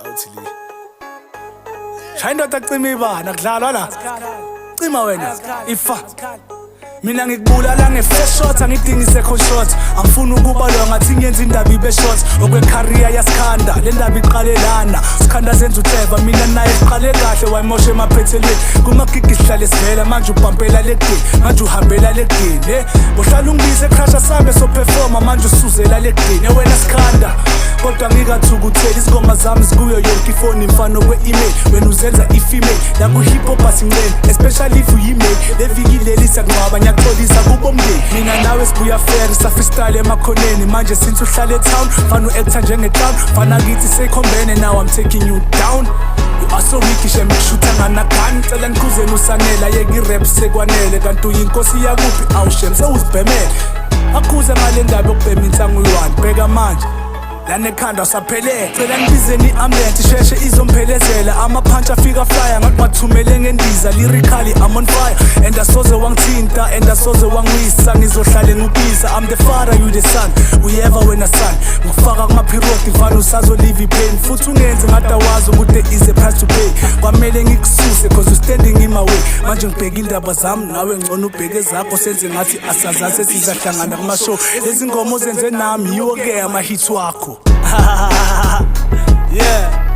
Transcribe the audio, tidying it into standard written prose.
Out le. Shaya indoda, cima ibana, kudlalwa la. Cima wena ifa. Mina ngikubulala nge-first shot, angidingi second shot. Angifuni ukubalwa, ngathi ngiyenza indaba ibe short. Okwe-career yasikhanda, le ndaba iqale lana. Sikhanda senza uhleva, mina naye siqale kahle, wayimosha emaphethelweni. Kumagigi sihlale sivela, manje ubhampela lekudeni, manje uhambela lekudeni. Bohlala ungibize ekrasha sambe so-performa, manje usuzela lekudeni. Wena sikhanda, kodwa ngikathukutheli, izingoma zami zikuyo yonke ifoni, mfano kwe-email. Wena uzenza i-female la ku-hip hop asinceni, especially if uyi-male. Le viki leli siyakunqwaba, ngiyaxolisa kubomndeni. Mina nawe sibuya fair, sa-freestyle emakhoneni. Manje since uhlale e-town, fana u-actor njenge-clown, fana kithi seyikhombene. Now I'm taking you down. You are so weak, shem, kushutha nganagun. Cela nikhuzeni usanela, yeka i-rap, sekwanele. Kanti uyinkosi yakuphi? Awushem, sewuzibhemele. Akhuze ngale ndaba yokubhema insangu uyi-one. Bheka manje lana ekhanda usaphelele. Cela nibizeni i-ambulance, isheshe izomphelezela. Amaphantshi afika flyer ngathi bathumele ngendiza. Lyrically I'm on fire and asoze wangithinta and asoze wangwisa. Ngizohlale ngubisa. I'm the father, you the son. Uyeva wena son, ngifaka kuma-period, mfana, usazolive i-pain. Futhi ungenzi ngathi awazi ukuthi there is a price to pay. Kwamele ngikususe 'cause you standing in my way. Manje ngibheka indaba zami nawe, ngcono ubheke zakho, senze ngathi asazazi. Sesizahlangana kuma-show. Lezi ngoma ozenze nami yiwo-ke ama-hits wakho. Yeah.